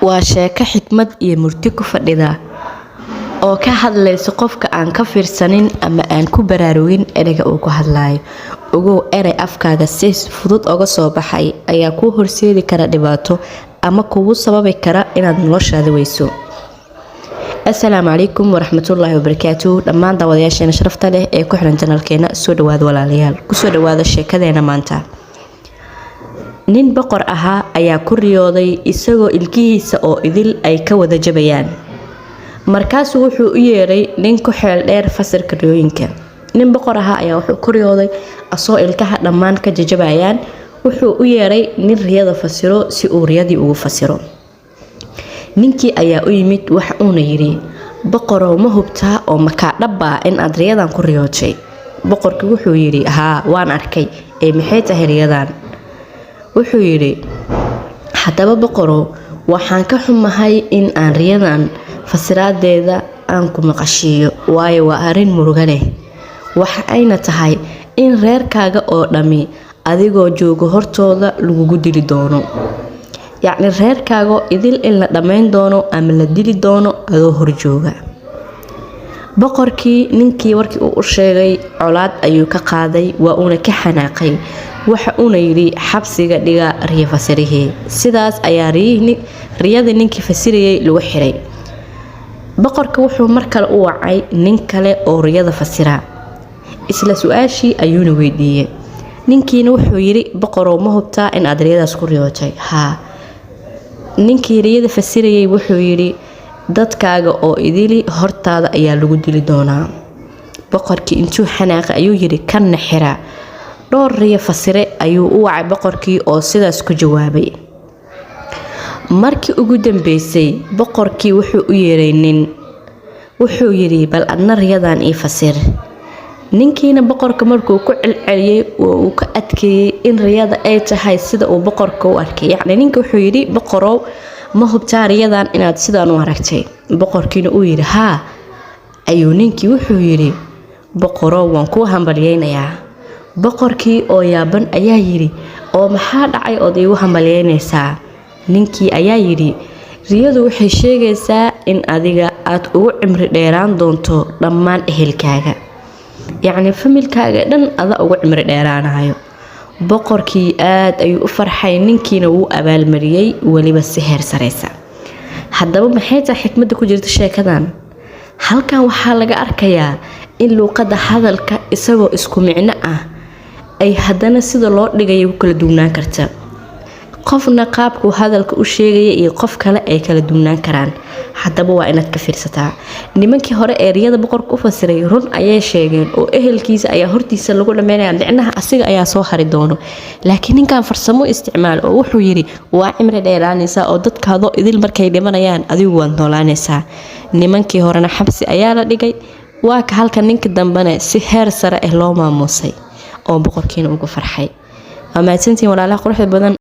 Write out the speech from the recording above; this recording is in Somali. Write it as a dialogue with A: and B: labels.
A: Waa sheeko xikmad iyo murti ku fadhida oo ka hadlaysa qofka aan ka fiirsanin ama aan ku baraarugin ereyga uu ku hadlayo. Ogow, erey afkaaga si fudud oga soo baxay ayaa kuu horseedi kara dhibaato ama kugu sababi kara inaad noloshaada weyso. Asalaamu calaykum waraxmatullaahi wabarakaatuh. Dhammaan daawadayaasheena sharafta leh ee ku xiran channelkeena, soo dhawaada walaalayaal, kusoo dhawaada sheekadeena maanta. Nin boqor ahaa ayaa ku riyooday isagoo ilkihiisa oo idil ay ka wada jabayaan. Markaasuu wuxuu u yeeray nin ku xeel dheer fasirka riyooyinka. Nin boqor ahaa ayaa wuxuu ku riyooday asoo ilkaha dhammaan ka jajabayaan. Wuxuu u yeeray nin riyada fasiro si uu riyadii ugu fasiro. Ninkii ayaa u yimid, waxa uuna yidhi: "Boqorow, ma hubtaa oo makaa dhabbaa in aad riyadan ku riyootay?" Boqorkii wuxuu yidhi: "Haa, waan arkay, ee maxay tahay riyadan?" Wuxuu yidhi: "Haddaba boqorow, waxaan ka xumahay in aan riyadan fasiraadeeda aan ku maqashiiyo, waayo waa arrin muruga leh. Waxa ayna tahay in reerkaaga oo dhammi adigoo joogo hortooda lagugu dili doono." Yacni reerkaago idil in la dhammayn doono ama la dili doono adoo horjooga. Boqorkii ninkii warkii uu u sheegay colaad ayuu ka qaaday, waa uuna ka xanaaqay. Waxa uuna yidhi: "Xabsiga dhiga riyo fasirihii." Sidaas ayaa riyadii ninkii fasirayay lagu xiray. Boqorka wuxuu mar kale u wacay nin kale oo riyada fasira, isla su-aashii ayuuna weydiiyey. Ninkiina wuxuu yidhi: "Boqorow, ma hubtaa in aad riyadaas ku riyootay?" "Haa." Ninkii riyada fasirayay wuxuu yidhi: "Dadkaaga oo idili hortaada ayaa lagu dili doonaa." Boqorkii intuu xanaaqay ayuu yidhi: "Kanna xira." Dhowr riyo fasire ayuu u wacay boqorkii oo sidaas ku jawaabay. Markii ugu dambeysay boqorkii wuxuu u yeeray nin. Wuxuu yidhi: "Bal adna riyadan ii fasir." Ninkiina boqorka markuu ku celceliyey oo uu ka adkeeyey in riyada ay tahay sida uu boqorka u arkay, yacni ninka wuxuu yidhi: "Boqorow, ma hubtaa riyadan inaad sidaan u aragtay?" Boqorkiina uu yidhi: "Haa," ayuu ninkii wuxuu yidhi: "Boqorow, waan kuu hambalyeynayaa." Boqorkii oo yaaban ayaa yidhi: "Oo maxaa dhacay ood iigu hambalyeynaysaa?" Ninkii ayaa yidhi: "Riyadu waxay sheegaysaa in adiga aad ugu cimri dheeraan doonto dhammaan ehelkaaga, yacni familkaaga dhan ada ugu cimri dheeraanayo." Boqorkii aad ayuu u farxay, ninkiina wuu abaalmariyey weliba si heer sareysa. Haddaba maxay tahay xikmadda ku jirta sheekadan? Halkan waxaa laga arkayaa in luuqadda hadalka isagoo isku micno ah ay haddana sida loo dhigaya ku kala duwnaan karta. Qofna qaabkuu hadalka u sheegaya iyo qof kale ay kala duwnaan karaan. Haddaba waa inaad ka fiirsataa. Nimankii hore ee riyada boqorka u fasiray run ayay sheegeen oo ehelkiisa ayaa hortiisa lagu dhameynaya, micnaha asiga ayaa soo hari doono. Laakiin ninkan farsamo isticmaal oo wuxuu yidhi: "Waa cimri dheeraanaysaa oo dadkaadoo idil markay dhimanayaan adigu waad noolaanaysaa." Nimankii horena xabsi ayaa la dhigay, waa ka halka ninka dambena si heer sare ah loo maamuusay oo boqorkiina ugu farxay. Waa mahadsantihiin walaalaha quruxda badan.